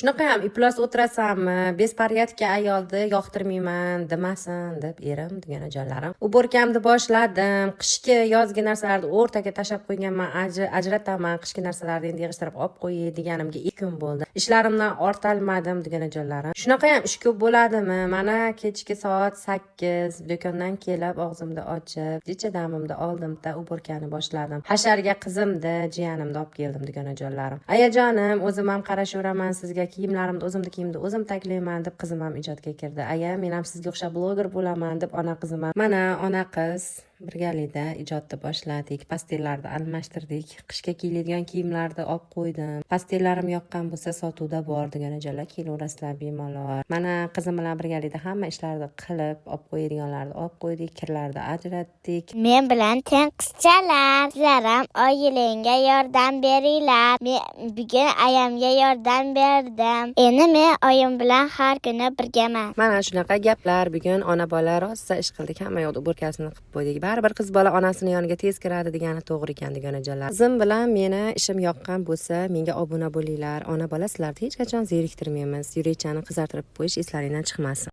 Shunaqa ham iflos o'tirasanmi, беспорядка ayolni yoqtirmayman demasin deb erim, dugonajonlarim. Уборка mni boshladim. Qishki, yozgi narsalarni o'rtaga tashlab qo'yganman, ajrataman. Qishki narsalarni endi yig'ishtirib olib qo'yay deganimga 2 kun bo'ldi. Ishlarimdan ortolmadim, dugonajonlarim. Shunaqa ham ish ko'p bo'ladimi? Mana kechki soat 8, do'kondan kelib, og'zimni ochib, jicha damimni oldimda, уборка ni boshladim. Hasharga qizimni, jiyanimni olib keldim, dugonajonlarim. "Ayajonim, o'zim ham qarashaveraman sizga, kiyimlarimni, o'zimni kiyimni o'zim taglayman", deb qizim ham ijodga kirdi. "Aya, men ham sizga o'xshab bloger bo'laman", deb ona qizim ham, mana ona qiz birgalikda ijodni boshladik. Постель larni almashtirdik. Qishga kiyiladigan kiyimlarni olib qo'ydim. Постель larim yoqqan bo'lsa, sotuvda bor, dugonajonlar, kelaverasizlar bemalol. Mana qizim bilan birgalikda hamma ishlarni qilib, olib qo'yadiganlarni olib qo'ydik, kirlarni ajratdik. Men bilan teng qizchalar, sizlar ham oilangga yordam beringlar. Men bugun ayamga yordam berdim. Endi men oyim bilan har kuni birgaman. Mana shunaqa gaplar. Bugun ona bola rosa ish qildik, hamma yoqda уборка sini qilib qo'ydik. Baribir qiz bola onasini yoniga tez kiradi degani to'g'ri ekan, dugonajonlar. Qizim bilan meni ishim yoqqan bo'lsa, menga obuna bo'linglar. Ona bola sizlarni hech qachon zeriktirmaymiz. Yurakchani qizartirib qo'yish eslaringdan chiqmasin.